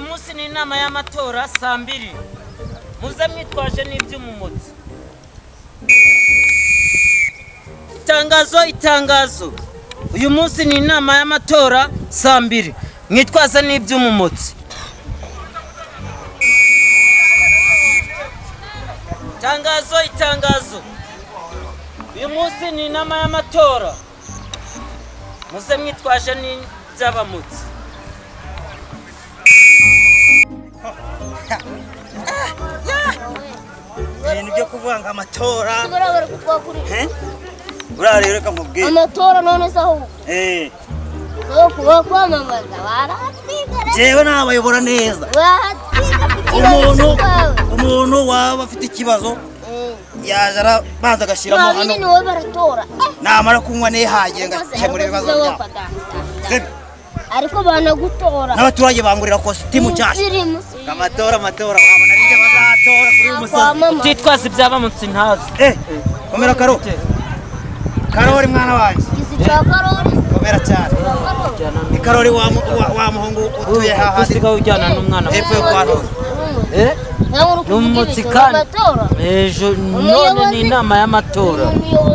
Munsi ni inama y'amatora saa 2. Muze mwitwaje n'iby'umumotsi. Itangazo, itangazo. Uyu munsi ni inama y'amatora saa 2. Mwitwaze n'iby'umumotsi. Itangazo, itangazo. Uyu munsi ni inama y'amatora. Muze mwitwaje n'iby'abamotsi. Ibintu byo kuvuga ngo amatora. Buriya rero reka nkubwire. Amatora none se ahubwo. Kuba kwamamaza baratwiga. Jewe nabayobora neza. Umuntu umuntu waba afite ikibazo yaje arabanza agashyiramo hano. Niwe baratora. Namara kunywa nihagiye ngakemura ibibazo byabo. Ariko banagutora. N'abaturage bangurira kositimu cyane. Amatora amatora wabona n'ibyo bazatora kuri uyu musozi. Utitwaza iby'abamotsi ntazi. Komera karo. Karori mwana wanjye. Komera cyane. Ni Karori wa muhungu utuye haha. Usigaye ujyana n'umwana hepfo yo kwa Rose. N'umumotsi kandi. Ejo none ni inama y'amatora.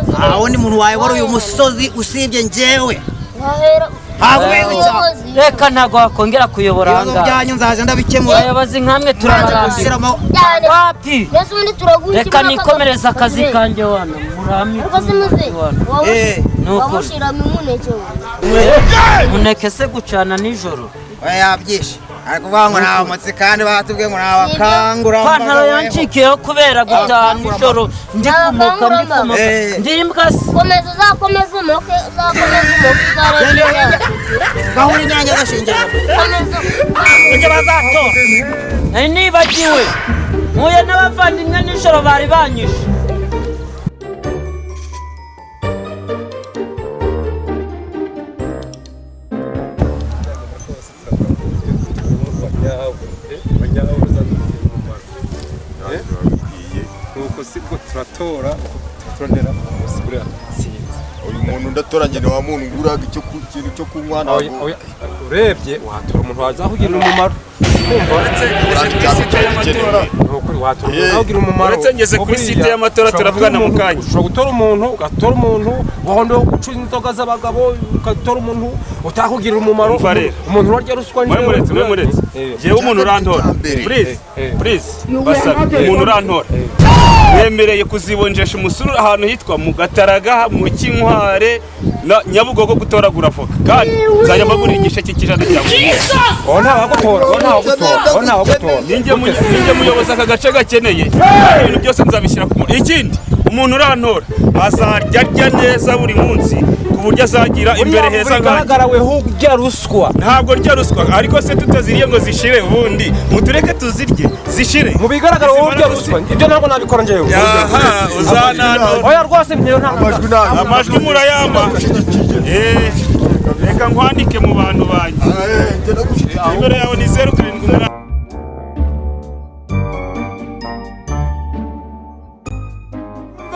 Nta wundi muntu wayobora uyu musozi usibye njyewe. Reka ntabwo wakongera kuyobora ibibazo byanyu nzaje ndabikemura. Abayobozi nkamwe turabarambira. Wapi? Reka nikomereza akazi kanjye wana. Murami. Umuneke se gucana nijoro. Yabyishe. Ari kuvuga ngo nta mutsi kandi batubwiye ngo nta bakangura. Ipantaro yancikiyeho kubera gutaha nijoro ndi kumoka ndi kumoka. Ndi imbwa se. Komeza uzakomeze umoke uzakomeze umoke uzarenze. Gahura inyange gashingira. Ujye bazatora. Nari nibagiwe. Mpuye n'abavandimwe nijoro bari banyishe. Turatora turondera umusibura sinzi uyu muntu ndatora ngene wa muntu nguraga icyo kintu cyo kunywa ntabwo urebye watora umuntu wazakugirira umumaro. Uretse ngeze kuri site y'amatora turavugana mu kanya. Ushobora gutora umuntu ugatora umuntu wahondo gucuza inzoga z'abagabo ugatora umuntu utakugirira umumaro. Umuntu urarya ruswa ni muretse jewe umuntu urantora. Please please basabe umuntu urantora. Wemereye kuzibonjesha umusuru ahantu hitwa mu Gataraga mu Kinkware na Nyabugogo gutoragura voka kandi nzajya mbagurira igice cy'ijana cya buri. Oh nta bagutora, oh nta bagutora, oh nta bagutora. Ninjye muyobozi aka gace gakeneye ibintu byose nzabishyira ku muntu. Ikindi umuntu urantora azarya arya neza buri munsi ku buryo azagira imbere heza nkanjye. Weho urya ruswa. Ntabwo rya ruswa ariko se tutaziriye ngo zishire ubundi mutureke tuzirye zishire. Mu bigaragara wowe urya ruswa ibyo ntabwo nabikora njyewe. Aha uzanantora. Oya rwose njyewe ntabwo. Amajwi murayama. Reka nkwandike mu bantu banjye. Nimero yawe ni 078.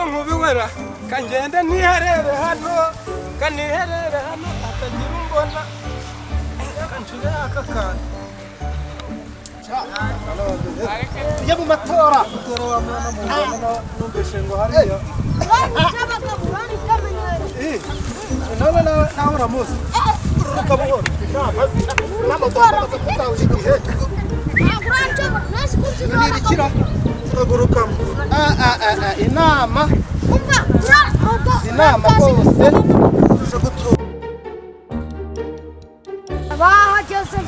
Nkubiwera kangende niherere hano kaniherere hano atagira umbona kanshire aka kantu. Tujye mu matora. Numvise ngo hariya nawe nawe uramuzi. Ruka buhoro. Inama inama rwose tuje gutura. Bahageze.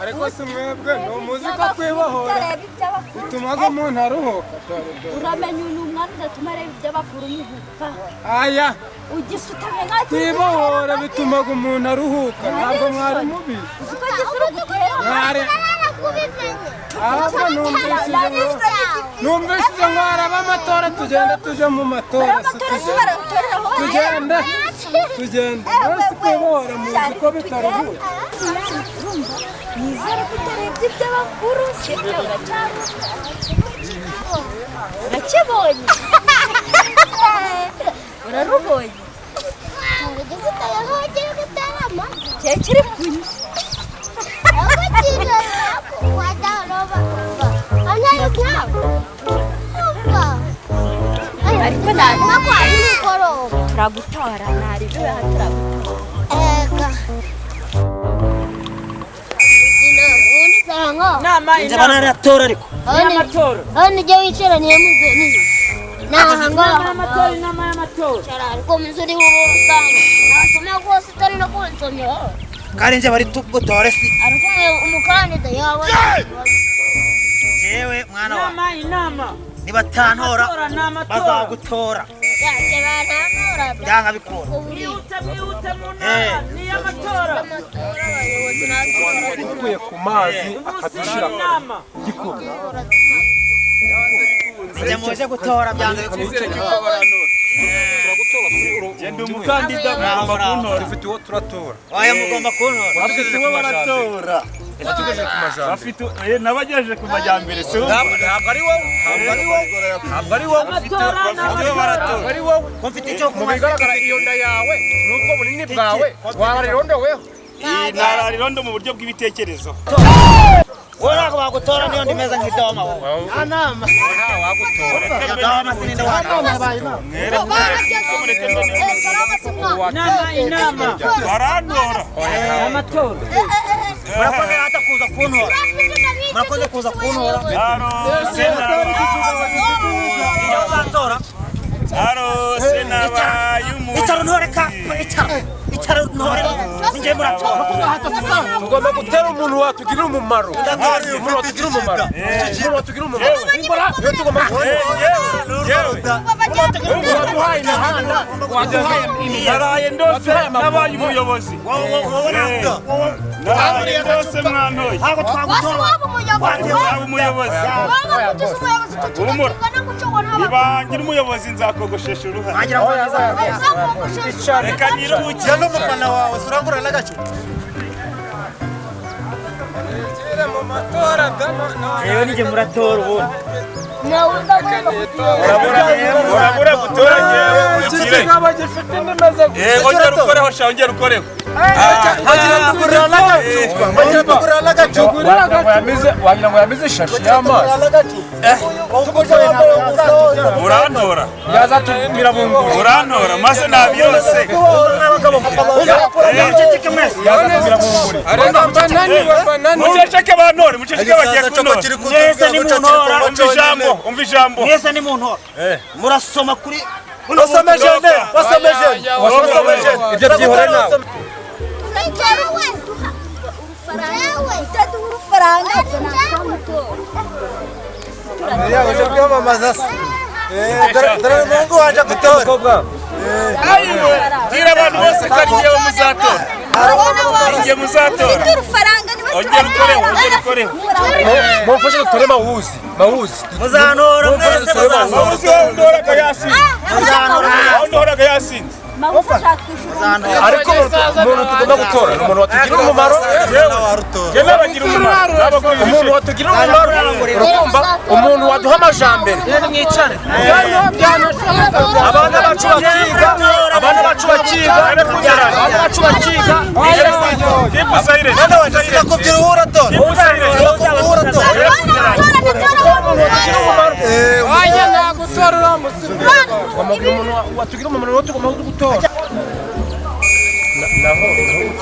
Ariko si mwebwe ni umuzika kwibohora bitumaga umuntu aruhuka. Uramenya uyu mwana udatuma areba iby'abakuru muhuka. Aya ugisutame nka kwibohora bitumaga umuntu aruhuka ntabwo mwari mubizi. Mwari ahubwo numvishije ngo haraba amatora tugenda tuje mu matora. Tugende tugende wese kubora muzi ko bitaruhuye. Nizere ko utarebye iby'abakuru sibyo urakibonye urarubonye kiri kunywa ariko turagutora ntari turagutora. Nje banaratora ariko. Amatora. Hano ujya wicara niyo muze niyo. Inama y'amatora, inama y'amatora. Cara ariko muzuri wowe usanga. Nasoma rwose utari no kunsomya. Kandi nje bari tugutore si. Ariko umukandida yawe. Jewe mwana wa. Inama, inama. Nibatantora bazagutora. Yanjye banantora. Byanga bikora. Mwihute mwihute mu ntara ni amatora. Ukuye ku mazi akadushira gikuru. Nje muje gutora byanze bikunze. Genda umukandida mugomba kuntora. Dufite uwo turatora. Oya mugomba kuntora. Bafite uwo baratora. Watugejeje ku majambere. Bafite nabagejeje ku majambere si wowe. Ntabwo ari wowe. Ntabwo ari wowe. Ntabwo ari wowe. Amatora Bafite uwo baratora. Ntabwo ari wowe. Ko mfite icyo Mu kunywa. bigaragara iyo nda yawe nubwo bunini bwawe wararirondoweho. Narara irondo mu buryo bw'ibitekerezo. Wowe ntabwo bagutora niyo ndi meza nk'idoma wowe. Nta nama. Idoma sininde watora. Inama, inama. Barantora. Amatora. Murakoze hata kuza kuntora. Murakoze kuza kuntora. Arose Nje uzatora. Arose nabaye umuntu. Icara untore ka. Icara. Icara untore. Nje muratora. Tugomba gutera umuntu watugirira umumaro. Umuntu watugirira umumaro. Umuntu watugirira umumaro. Iyo tugomba waduhaye imihanda, waduhaye Naraye ndose nabaye umuyobozi. Naraye ndose mwantoye. Ntabwo twagutora. Nzaba umuyobozi. Nibangira umuyobozi nzakogoshesha uruhare. Wagira ngo Reka niruhukire. N'umufana wawe surangura n'agacupa. Jewe nije muratora ubundi. Urabura gutora ngewe ukire. Kigabo gifite indimi ze gusa. Yego ongera ukoreho sha ongera ukoreho. Bagira tugurira n'agacupa. Bagira tugurira n'agacupa. Wagira ngo yamize ishashi y'amazi. Urantora. Yazatumira bunguri. Urantora maze nabyose. Muceceke mwese. Yazatumira bunguri. Muceceke bantore, muceceke bagiye kuntora. Mwese ni muntora. Umva ijambo, umva ijambo. Mwese ni muntora. Murasoma kuri Wasomeje ne? Wasomeje. Wasomeje. Ibyo byihore nawe. Utaduha urufaranga. Ya uje kwamamaza se. Dore umuhungu waje gutora. Bwira abantu bose ko ari njyewe muzatora. Njye muzatora. Ufite urufaranga niwe Ongera ukoreho, ongera ukoreho. Mumfashe dutore mawuzi. Mawuzi. Muzantora mwese muzantora. Mawuzi wowe undoraga yasinze. Muzantora. Wowe undoraga yasinze. Ariko umuntu tugomba gutora ni umuntu watugirira umumaro. Njye nabagira umumaro. Nabagurira Umuntu watugirira umumaro. Urumva? Umuntu waduha amajambere. Abana bacu bakiga, abana bacu bakiga, abana bacu bakiga. Keep silent. Mwana wanje sinakubwira uwo uratora. Keep silent. Sinakubwira uwo uratora. Umuntu watugirira umumaro niwo tugomba gutora.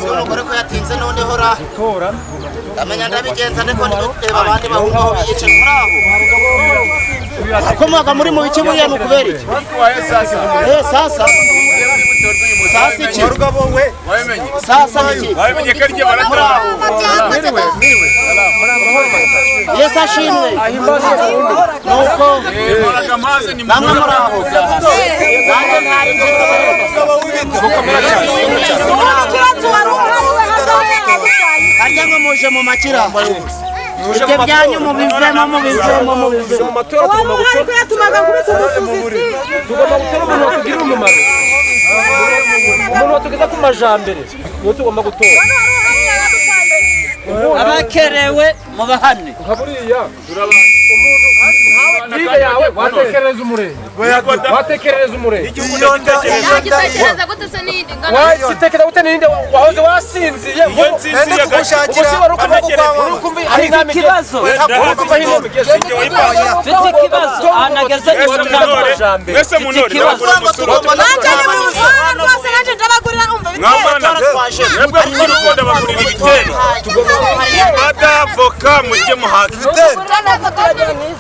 Umugore ko yatinze noneho ra. Ndamenya ndabigenza ndiko ndeba abandi bahungu aho biyicaye muri aho. Akomoka muri mu bice buriya ni ukubera iki? Sasa. Sasa iki? Sasa iki? Babimenye ko ari njye baratora. Yesu ashimwe. Nuko Mporaga amazi ni namwe muri aho. Nanjye ntari nzi ko harya ngo muje mu makira. Ibyo byanyu mubivemo mubivemo mubivemo. Mu matora tugomba gutora. Tugomba gutora umuntu watugirira umumaro. Uzatugeza ku majambere niyo tugomba gutora. Abakerewe mubahane. Nka buriya umuntu nkawe yawe watekereza umurenge, watekereza umurenge. Yagitekereza gute se n'iyindi ngana? Wagitekereza gute n'iyindi wahoze wasinziye? Iyo nsinziye Afite ikibazo. Mfite ikibazo ahantu ageze. Mwese munore ndabagura umusuru. Rwose nanjye ndabagurira, umva. Mwabana mwebwe muruko ndabagurira ibitero, imbada, voka, mujye muhaga.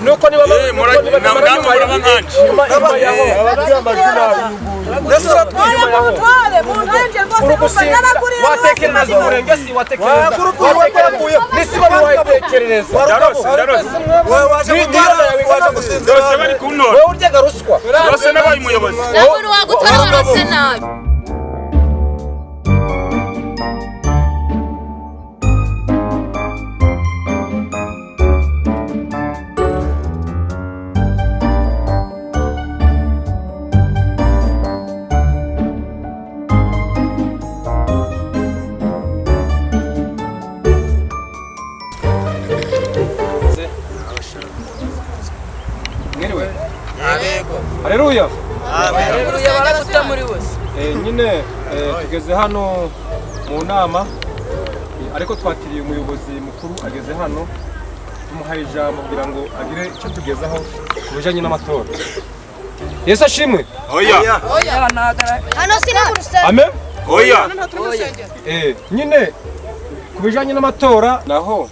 Nuko niba namwe muraba nkanje. Watekereza umurenge si watekereza nisiba watekereza. Ndarose, ndarose. Ndose bari kuntora. Wowe uryaga ruswa. Ndose nabaye umuyobozi. Nta muntu wagutora warose nabi. Mwiriwe. Haleluya. Nyine tugeze hano mu nama, ariko twakiriye umuyobozi mukuru ageze hano, tumuhaye ijambo kugira ngo agire icyo tugezaho ku bijyanye n'amatora. Yesu ashimwe. Oya. Hano si no mu rusengero. Amen. Oya. Nyine ku bijyanye n'amatora naho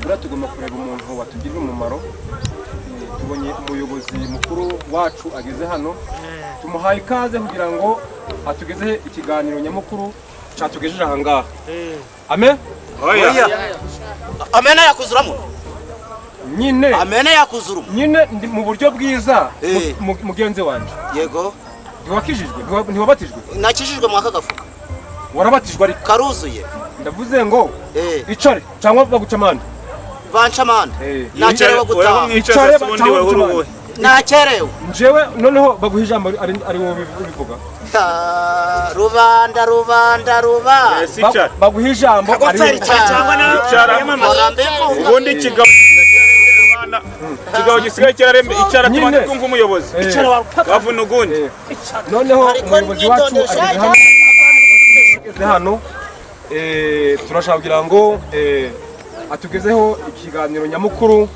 buriya tugomba kureba umuntu watugirira umumaro. Tubonye umuyobozi mukuru wacu ageze hano, tumuhaye ikaze kugira ngo atugezeho ikiganiro nyamukuru cyatugejeje aha ngaha. Amen. Oya. Amena yakuzuramo. Nyine amena yakuzuramo. Nyine ndi mu buryo bwiza, mugenzi wanje. Yego. Ntiwakijijwe, ntiwabatijwe? Nakijijwe mwaka gafuka. Warabatijwe ariko karuzuye. Ndavuze ngo icare cyangwa baguca amande. Banca amande. Nakerewe gutaha. Icare ubundi wewe uri uwuhe? Nakerewe. Njyewe noneho baguha ijambo ari wowe ubivuga. Rubanda, rubanda, rubanda. Baguha ijambo ari wowe. Icara. Ubundi ikigabo ikigabo gisigaye kirarembe. Icara tubanze twumva umuyobozi. Bavuna ugundi. Noneho umuyobozi wacu ageze hano, turashaka kugira ngo atugezeho ikiganiro nyamukuru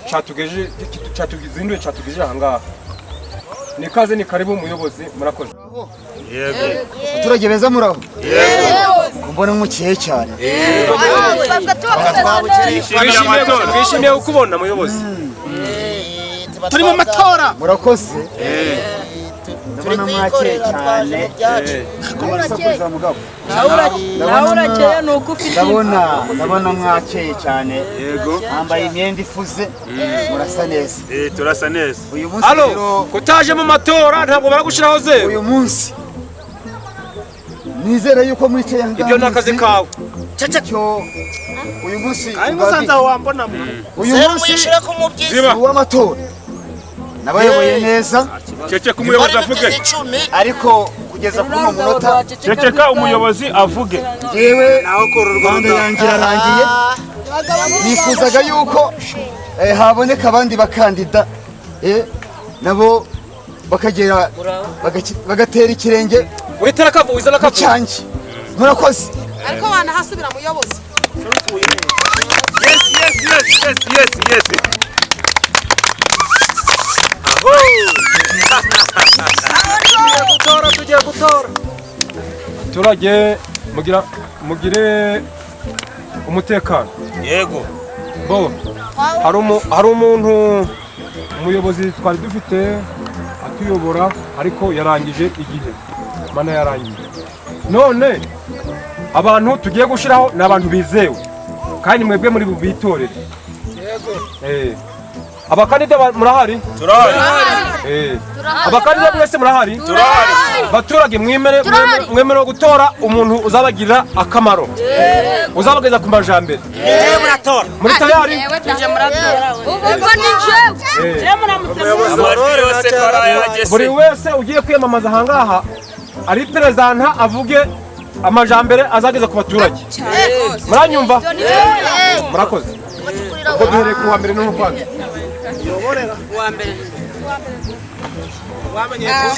cyatugejeje cyatugizinduye cyatugejeje aha ngaha. Ni ikaze, ni karibu umuyobozi, murakoze. Yego. Abaturage beza muraho. Yego. Mbona mukeye cyane. Twishimiye kukubona muyobozi. Turi mu matora. Murakoze. Ndabona mwakeye cyane. Murasakuza mugabo. Nawe urakeye ni uko ufite. Ndabona mwakeye cyane. Yego. Mwambaye imyenda ifuze. Murasa neza. Turasa neza. Uyu munsi rero kutaje mu matora ntabwo baragushiraho zero. Uyu munsi nizere yuko mwicaye aha ngaha. Ibyo ni akazi kawe. Cyo uyu munsi Musanze aho wambonamo. Uyu munsi w'amatora nabayoboye neza. Ceceka umuyobozi avuge. Ariko kugeza kuri uno munota Ceceka umuyobozi avuge. Yewe manda yanjye irarangiye. Nifuzaga yuko haboneka abandi bakandida nabo bakagera bagatera ikirenge. Witera kavu wizana kavu cyanjye. Murakoze. Ariko wanahasubira muyobozi. Yes, yes, yes, yes, yes, yes. Gutora, tugiye gutora. Abaturage mugire umutekano. Yego. Bo hari umuntu umuyobozi twari dufite atuyobora ariko yarangije igihe. Mana yarangiye. None abantu tugiye gushiraho ni abantu bizewe kandi mwebwe muri bitorere. Yego. Abakandida murahari? Turahari. Abakandida mwese murahari? Turahari. Baturage mwemere gutora umuntu uzabagirira akamaro. Uzabageza ku majambere. Muratora. Muri tayari? Ubwo ni jewe. Buri wese ugiye kwiyamamaza aha ngaha ari perezida avuge Amajambere azageza ku baturage. Muranyumva? Murakoze. Ubwo duhereye ku wa mbere no kwanza. Uwa mbere.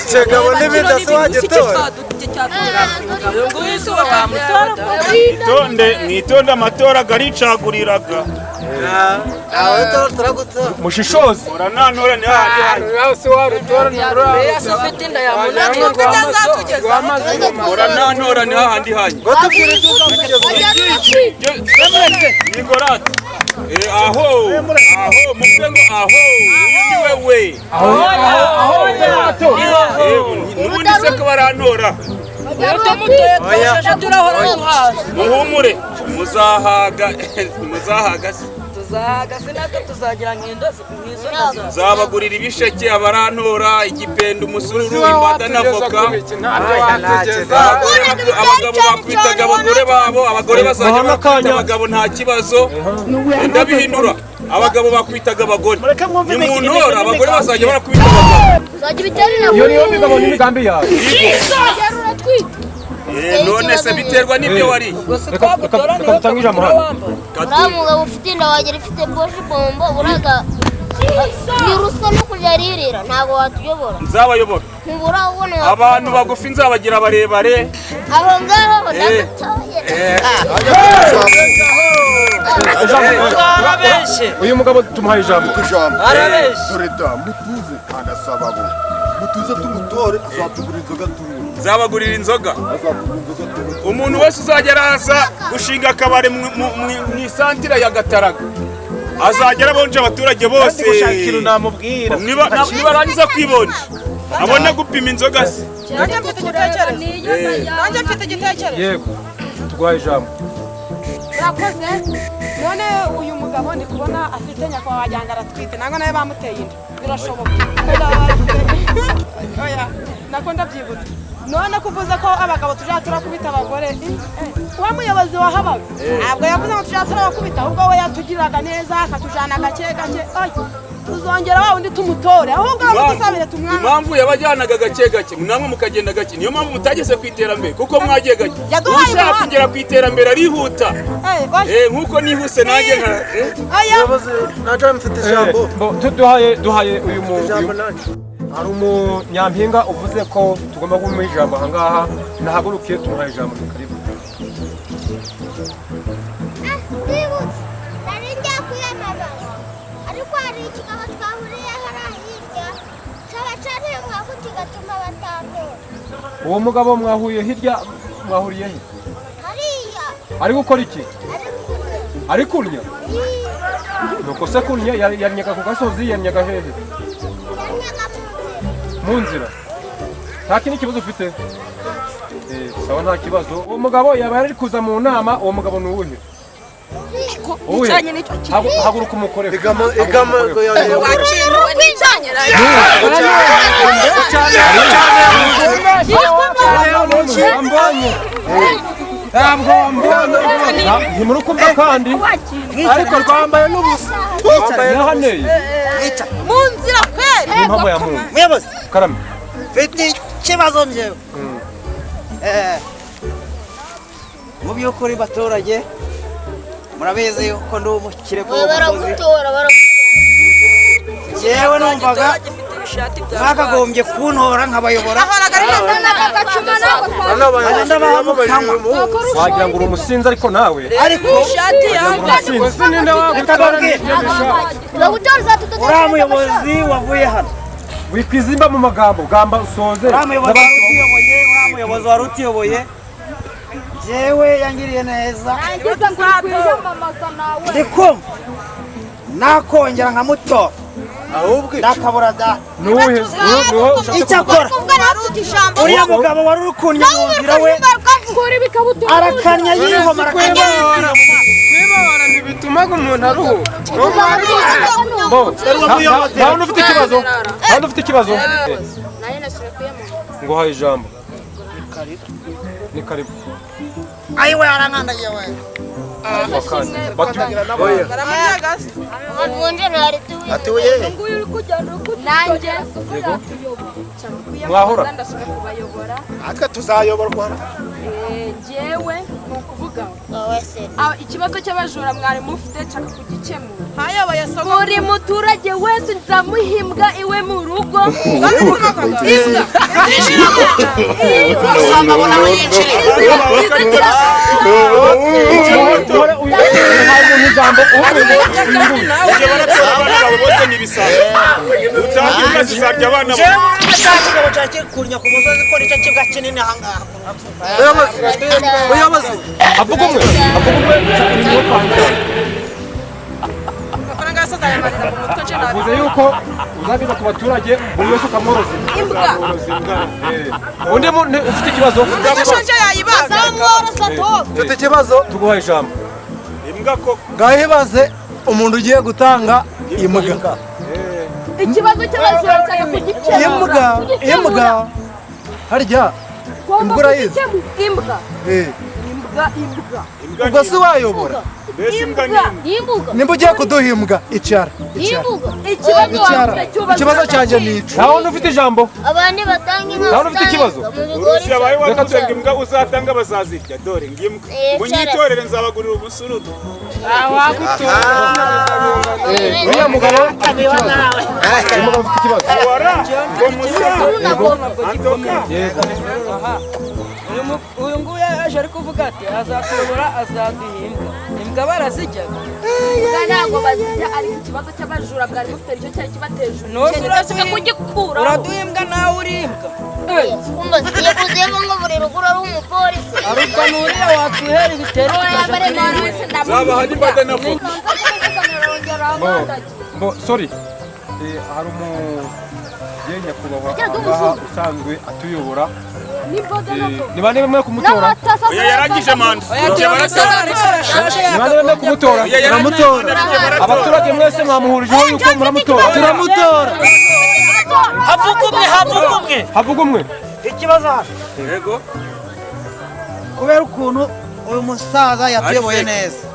Kigabo n'ibidasi wagitora. Mwitonde, mwitonde, amatora garicaguriraga. Mushishoze. Uranantora ni hahandi hanyu. Uranantora ni hahandi hanyu. Nigorate. Aho, aho, muvuge ngo aho, uyu ni wewe. Aho N'ubundi se ko barantora. Muhumure, muzahaga, muzahaga se. Nzabagurira ibisheke abarantora, igipenda, umusururu, imbada na voka. Abagabo bakwitaga abagore babo, abagore bazajya bakwita abagabo nta kibazo. Ndabihindura. Abagabo bakwitaga abagore. Nimuntora abagore bazajya barakwita abagabo. Iyo niyo migabo n'imigambi yawe. None se biterwa n'ibyo wariye. Reka dutange ijambo hano. Uriya mugabo ufite inda wagira ifite poshi bombo uraza ni ruswa no kujya ririra ntabwo watuyobora. Nzabayobora. Ntubura ubona abantu bagufi nzabagira barebare. Aho ngaho ndagutoye. Uyu mugabo tumuhaye ijambo. Dore da mutuze kandi asaba abo. Mutuze tumutore azatugurira inzoga tunywe. Nzabagurira inzoga. Umuntu wese uzajya araza gushinga akabari mu isantira ya Gataraga azajya arabonje abaturage bose. Niba arangiza kwibonja abone gupima inzoga se. Nanjye mfite igitekerezo. Nanjye mfite igitekerezo. Yego, tuguhaye ijambo. Murakoze. None uyu mugabo ndi kubona afite nyakubahwa wagira aratwite nangwa nawe bamuteye inda. Birashoboka. Oya, nako ndabyibutse. None kuvuze ko abagabo tujya turakubita abagore. Uwa muyobozi wahabaga ntabwo yavuze ngo tujya turabakubita, ahubwo we yatugiriraga neza akatujana gake gake. Oya, tuzongera wa wundi tumutore, ahubwo abadusabire tumwange. Impamvu yabajyanaga gake gake namwe mukagenda gake, niyo mpamvu mutageze ku iterambere kuko mwagiye gake. Ushaka kugera ku iterambere arihuta. Nkuko nihuse nanjye nka Muyobozi nanjye mfite ijambo. Duhaye uyu muntu. Hari umunyampinga uvuze ko tugomba kumuha ijambo aha ngaha, nahagurukiye tumuhaye ijambo. Karibu. Ndibutse nari ngiye kwiyamamaza ariko hari ikigabo twahuriye hariya hirya cyaba cyariye mwaku kigatuma batantora. Uwo mugabo mwahuye hirya mwahuriye he? Hariya. Ari gukora iki? Ari kunya. Ari kunya? Nuko se kunya yarinyaga ku gasozi, yarinyaga hehe? Mu nzira. Nta kindi kibazo ufite? Sawa nta kibazo. Uwo mugabo yaba yari kuza mu nama, uwo mugabo ni uwuhe? Haguruka umukore. Ntimurukumva kandi ariko rwambaye n'ubusa. Nahaneye mu nzira kweri. Impamvu ya Mungu. Muyobozi. Karame. Mfite ikibazo njyewe. Mu by'ukuri baturage murabizi ko ndi umukire ku musozi. Njyewe numvaga mwakagombye kuntora nkabayobora. Wagira ngo uri umusinzi ariko nawe. Ariko uriya muyobozi wavuye hano. Wikwizimba mu magambo, gamba usoze. Uriya muyobozi wari utuyoboye, uriya muyobozi wari utuyoboye. Jewe yangiriye neza. Ndikumva nakongera nkamutora. Nakabura da. Nuwuhe? Icyakora uriya mugabo wari uri kunya mu nzira we arakanya yihoma arakanya yisira mu maso. Kwibabara ntibitumaga umuntu aruhuka. Nta wundi ufite ikibazo? Nta wundi ufite ikibazo? Nguhaye ijambo. Ni karibu. Ayiwe arankandagiye we. Atuye. Nanjye mwahora natwe tuzayoborwa. Njyewe Wowe se? Ikibazo cy'abajura mwari mufite nshaka kugikemura. Hayoboye soko. Buri muturage wese nzamuha imbwa iwe mu rugo. Imbwa. Usanga abona aho yinjirira. Ijambo. Ibyo baratora abana babo bose ni ibisambo. Utanga imbwa zizarya abana Jewe bawe. cya kigabo cya kikunya ku musozi ko nicyo kibwa kinini ahangaha. Muyobozi, avuga umwe, avuga umwe. Amafaranga yose azayamarira mu mutwe nje. Avuze yuko uzageza ku baturage buri wese ukamworoza. Imbwa. Undi muntu ufite ikibazo? Mbese shonje yayibaga. Mfite ikibazo. Tuguha ijambo. Imbwa koko. Ngaho ibaze umuntu ugiye gutanga imbwa. Ikibazo cy'abajura nshaka kugikemura. Imbwa, imbwa. Harya Ngomba imbwa urayizi? kugikemura. Imbwa. Imbwa, imbwa. Ubwo si wayobora? Imbwa. Imbuga. Nimba ugiye kuduha imbwa, icara, icara. Imbuga. Ikibazo Icara. wafite cy'ubajura. Ikibazo cyanjye ni ico. Nta wundi ufite ijambo? Abandi batanga inka. Nta wundi ufite ikibazo? Mu bigori. Urusi yabaye warusenga imbwa uzatanga bazazirya. Dore ngimbwa. Munyitorere nzabagurira ubusurudu. Uriya mugabo afite ikibazo. Uyu mugabo afite ikibazo. Wara ngo musa. Antoka. Yego. Uyu nguyu yaje ari kuvuga ati azatuyobora, azaduha imbwa. Imbwa baraziryaga? Imbwa ntabwo bazirya, ariko ikibazo cy'abajura bwari bufite nicyo cyari kibateje Nose ubukene. Ndashaka kugikuraho. Uraduha imbwa nawe uri imbwa. Umva yavuze ngo buri rugo ari umupolisi. Arutwa n'uriya watwihera ibitero tukaja turirimba. Zabaha n'imbaga navuga. Bo, sorry. Hari umubyeyi nyakubahwa aha usanzwe atuyobora. Ni bande bemeye kumutora? Oya, yarangije manda. Ibyo baratora. Ni bande bemeye kumutora? Oya, yarangije manda, ibyo baratora. Abaturage mwese mwamuhurijeho yuko muramutora? Turamutora. Havuga umwe, havuga umwe. Havuga umwe. Ikibazo hano. Yego. Kubera ukuntu uyu musaza yatuyoboye neza,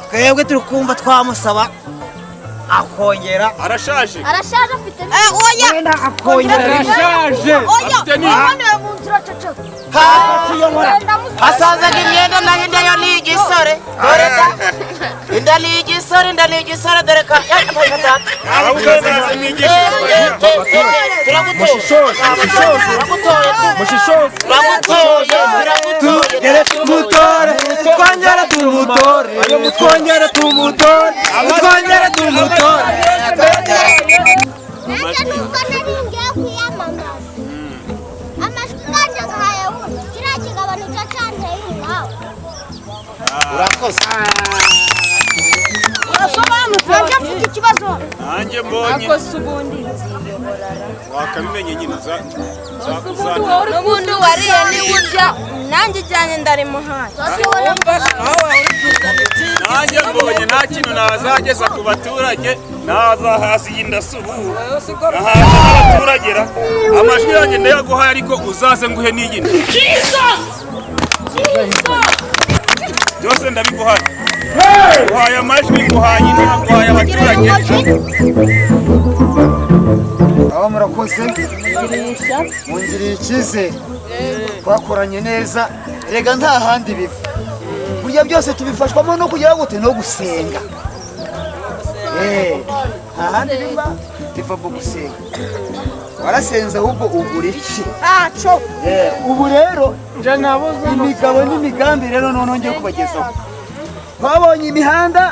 twebwe turi kumva twamusaba akongera. Arashaje. Arashaje, afite. Oya. Wenda akongera. Arashaje. Oya. Afite n'inka. Hano mu nzira ceceka. Hatuyobora. Asazaga imyenda naho inda yo ni igisore. Dore da. Inda ni igisore, inda ni igisore, dore ka. Ahubwo azaze mwigishe. Mushishoze, mushishoze. Mushishoze. Turagutoye, turagutoye. Tugere tumutore, twongere tumutore, twongere tumutore, twongere tumutore. Nanjye nubwo nari ngiye kwiyamamaza, amajwi ganjye nkahaye wundi kiriya kigabo nicyo cyanteye umwawe. Urakoze. Urasobanutse. Nanjye mfite ikibazo. Nanjye mbonye. Akoze ubundi nziyoborara. Wakabimenye nyine uza uza. N'ubundi wariye niwe urya, nanjye ijyanye ndarimuhaye. Wumva se nawe waba uri kuzana itsinda. Nanjye mbonye nta kintu nazageza ku baturage, naza hasi y'indasubura nahaza n'abaturage ra. Amajwi yanjye ndayaguhaye, ariko uzaze nguhe n'iyindi. Byose ndabiguhaye. Nguhaye amajwi, nguhaye inka, nguhaye abaturage. Aba murakoze, mungiriye icyizere, twakoranye neza. Rega nta handi biva, burya byose tubifashwamo no kugira gute? No gusenga. Nta handi biva, biva mu gusenga. Warasenze ahubwo ugura iki? Ntaco. Ubu rero imigabo n'imigambi rero noneho ngiye kubagezaho. Twabonye imihanda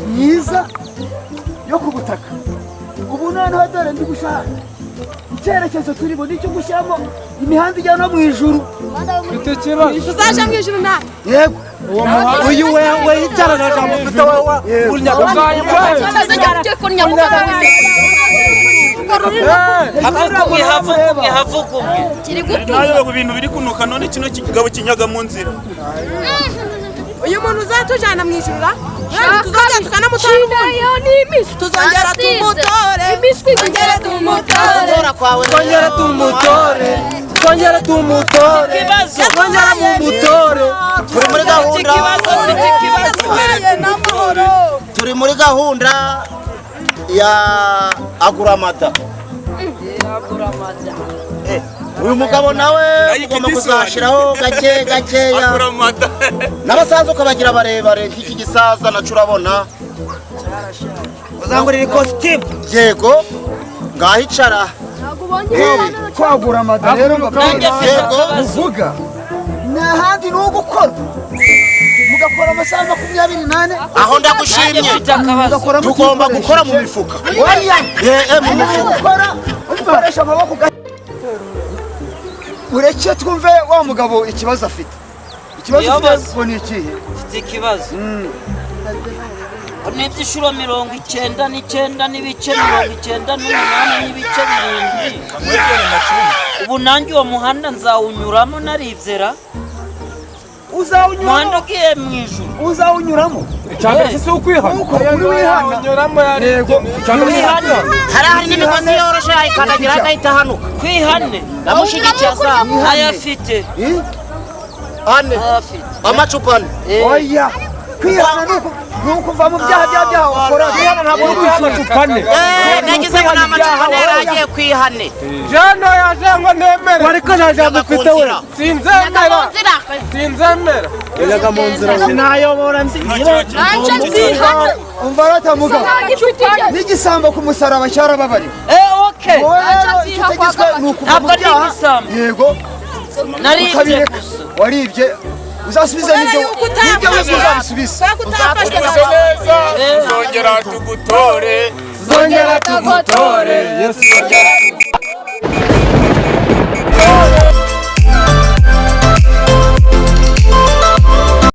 myiza yo ku butaka, ubu noneho dore ndi gushaka icyerekezo turimo nicyo gushyiramo imihanda ijya no mu ijuru. Mfite ikibazo. Tuzaje mu ijuru nawe. Yego. Uyu wewe icara na jambo ufite wowe Havuga umwe, havuga umwe, havuga umwe. Nayo ibintu biri kunuka none kino kigabo kinyaga mu nzira. Uyu muntu uzatujyana mu ijuru ra? Tuzongera tukanamutora n'ubundi. Tuzongera tumutore. Twongere tumutore. Twongere tumutore, twongere tumutore, twongere mumutore. Turi muri gahunda. Turi muri gahunda ya aguramada. Uyu mugabo nawe ugomba kuzashiraho gake gakeya. N'abasaza ukabagira barebare nk'iki gisaza naco urabona. Uzangurira ikositimu. Yego. Ngaho icara. Kwagura amada rero muvuga nta handi ni ugukora mugakora amasaha 24. Aho ndagushimye. Tugomba gukora mu mifuka. Mu mifuka. Gukora ukoresha amaboko. Ureke twumve wa mugabo ikibazo afite. Ikibazo ufite ni ikihe? Mfite ikibazo. N'ibyishuro 99 n'ibice 98 n'ibice 7. Ubu nanjye uwo muhanda nzawunyuramo naribyera. Uzawunyuramo. Muhanda ugiye mu ijuru. Uzawunyuramo. Icyambere si ukwihana. Unyuramo yego. Hari n'imigozi yoroshe ayikandagira agahita ahanuka. Kwihane. Ndamushigikiye azaba. Ayafite. Ane. Amacupa ane. Oya. Kwihana nuko uva mu byaha byaha ukora. Kwihana ntabwo uri kwiha amacupa ane. Nagize ngo ni amacupa ane yaragiye kwihane. Jano yaje ngo ntemere. Ariko nta jambo ufite we. Sinzemera. Sinzemera. Yaga mu nzira. Sinayobora nziba. Umva rata mugabo. N'igisambo ku musaraba cyarababariwe. Okay. Icyo ni ukuva mu byaha. Yego. Naribye gusa. Waribye. Uzasubiza n'ibyo uzabisubiza. Uzakubise neza. Tuzongera tugutore. Tuzongera tugutore. Yesu.